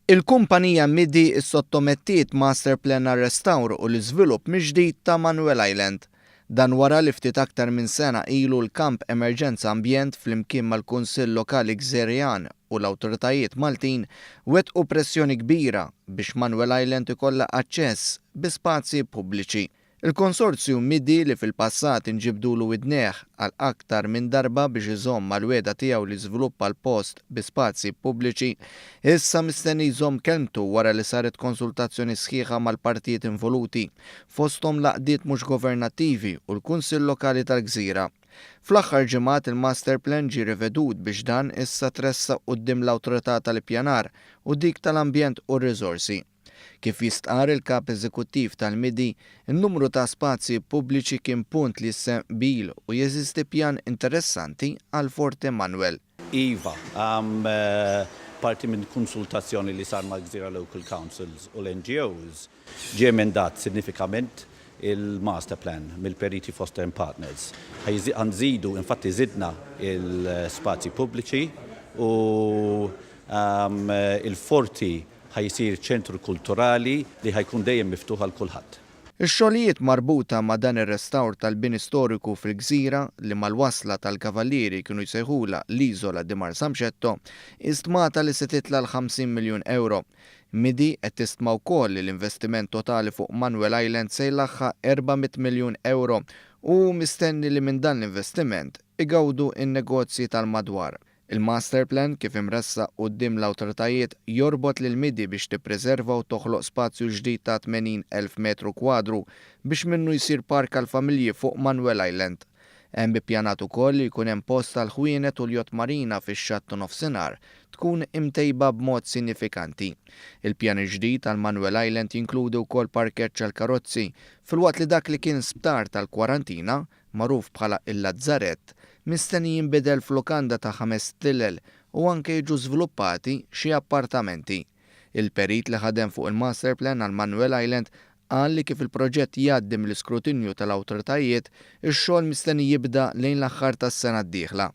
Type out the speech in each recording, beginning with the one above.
Il-kumpanija Midi ssottomettiet masterplan għar-restawr u l-iżvilupp mill-ġdid ta' Manuel Island. Dan wara li ftit aktar minn sena ilu l-Kamp Emerġenza Ambjent flimkien mal-Kunsill Lokali Gżirjan u l-awtoritajiet Maltin wettqu pressjoni kbira biex Manuel Island ikollha aċċess bi spazji pubbliċi. Il-konsorzju MIDI li fil-passat inġibdulu widnejh għal aktar minn darba biex iżomm mal-wegħda tiegħu li jiżviluppa l-post bi spazji pubbliċi, issa mistenni jżomm kelmtu wara li saret konsultazzjoni sħiħa mal-partijiet involuti, fosthom l-għaqdiet mhux governattivi u l-Kunsill Lokali tal-Gżira. Fl-aħħar ġimgħat il-masterplan ġie rivedut biex dan issa tressaq quddiem l-Awtorità tal-Ippjanar u dik tal-Ambjent u r-Riżorsi. Kif jistqarr il-Kap Eżekuttiv tal-MIDI, in-numru ta' spazji pubbliċi kien punt li jissem qbil u jeżisti pjan interessanti għal Forte Manuel. Iva, parti minn konsultazzjoni li sar mal-Gżira Local Councils u l-NGOs, ġie emendat sinifikament il-master plan mill-periti Foster and Partners. Ħa nżidu, infatti żidna l-spazji pubbliċi u il-forti Ħa jsir ċentru kulturali li ħa jkun dejjem miftuħ għal kulħadd. Ix-xogħlijiet marbuta ma' dan ir-restawr tal-bini storiku fil-gżira, li mal-wasla tal-Kavallieri kienu jsejħulha l-Isola di Marsamxetto, hi stmata li se titla' l-50 miljun ewro. Midi qed tistma wkoll li l-investiment totali fuq Manuel Island se jlaħħaq 400 miljun ewro u hu mistenni li minn dan l-investiment igawdu n-negozji tal-madwar. Il-masterplan, kif imressaq quddiem l-awtoritajiet, jorbot lil MIDI biex tippreserva u toħloq spazju ġdid ta' 80,000 metru kwadru biex minnu jsir park għall-familji fuq Manuel Island. Hemm ippjanat ukoll li jkun hemm post għall-ħwienet u l-yacht marina fix-xatt u nofsinhar tkun imtejba b'mod sinifikanti. Il-pjan il-ġdid għal Manuel Island jinkludi wkoll parkeġġ għall-karozzi, filwaqt li dak li kien sptar tal-kwarantina magħruf bħala il-Lazzarett, mistenni jinbidel f'lukanda ta' ħames stilel u anke jiġu żviluppati xi appartamenti. Il-perit li ħadem fuq il-masterplan għal Manuel Island qal li kif il-proġett jgħaddi mill-iskrutinju tal-awtoritajiet, ix-xogħol mistenni jibda lejn l-aħħar tas-sena d-dieħla.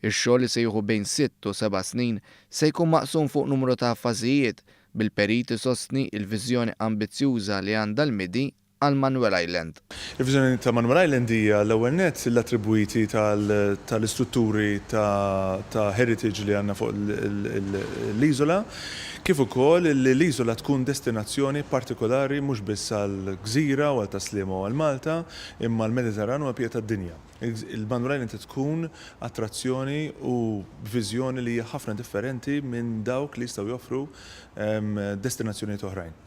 Ix-xogħol li se jieħu bejn sitt u seba' snin se jkun maqsum fuq numru ta' fażijiet, bil-perit isostni il-viżjoni ambizzjuża li għandha l-MIDI għal Manuel Island. Il-viżjoni ta' Manuel Island hija l-ewwel nett l-attribwiti tal-istrutturi ta' heritage li għandna fuq l-iżola, kif ukoll li l-iżola tkun destinazzjoni partikolari mhux biss għall-gżira u għal Tas-Sliema u għal Malta, imma għall-Mediterran u għall-bqija tad-dinja. Il-Manuel Island trid tkun attrazzjoni u b'viżjoni li hija ħafna differenti minn dawk li jistgħu joffru destinazzjonijiet oħrajn.